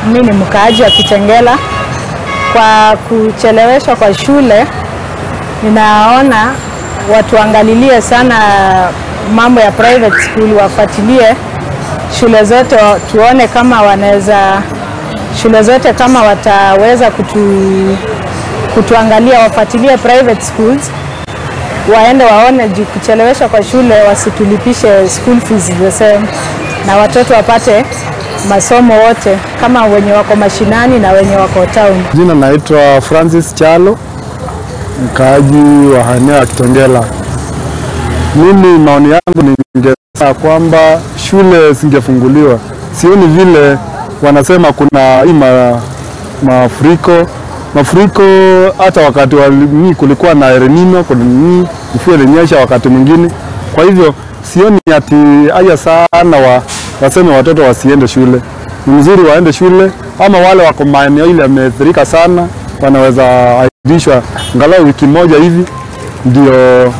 Mimi ni mkaaji wa Kitengela. Kwa kucheleweshwa kwa shule, ninaona watu angalilie sana mambo ya private school, wafuatilie shule zote, tuone kama wanaweza shule zote kama wataweza kutuangalia, wafuatilie private schools, waende waone juu kucheleweshwa kwa shule wasitulipishe school fees the same, na watoto wapate masomo wote kama wenye wako mashinani na wenye wako town. Jina naitwa Francis Chalo, mkaaji wa eneo ya Kitengela. Mimi maoni yangu ningesema kwamba shule zingefunguliwa. Sioni vile wanasema kuna hii mafuriko. Mafuriko hata wakati wa kulikuwa na El Nino, kuna mvua ilinyesha wakati mwingine. Kwa hivyo sioni ati haya sana waseme watoto wasiende shule. Ni mzuri waende shule, ama wale wako maeneo ile yameathirika sana wanaweza ahirishwa angalau wiki moja hivi, ndio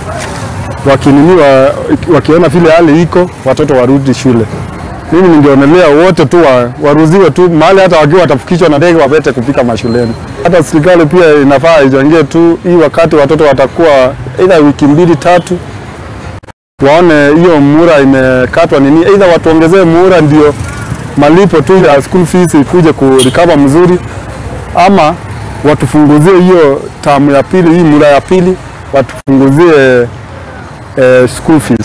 wakiona vile hali iko watoto warudi shule. Mimi ningeonelea wote tu waruhusiwe tu mahali, hata wakiwa watafikishwa na ndege wapate kufika mashuleni. Hata serikali pia inafaa ichangie tu hii wakati watoto watakuwa either wiki 2 3, waone hiyo mura imekatwa nini, either watuongezee mura ndio malipo tu ya school fees ikuje kurecover mzuri, ama watufunguzie hiyo tamu ya pili, hii mura ya pili watufunguzie school fees.